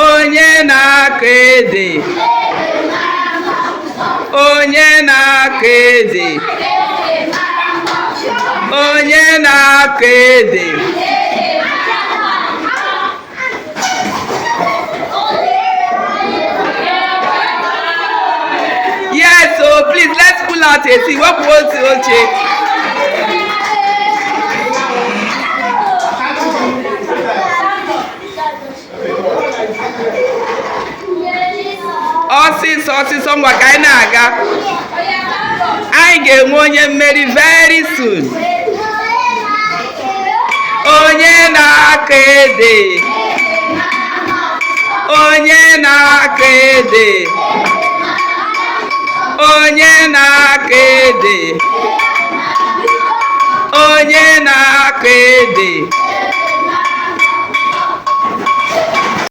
Onye na-akọ ede? Onye na-akọ ede? Onye na-akọ ede? Yes, so please, let's pull out a seat. Wepụ otu oche. Ọsịsọ, ọsịsọ, ngwa, ka anyị na-aga. Anyị ga-enwe onye mmeri very soon. Onye na-akọ ede? Onye na-akọ ede? Onye na-akọ ede? Onye na-akọ ede?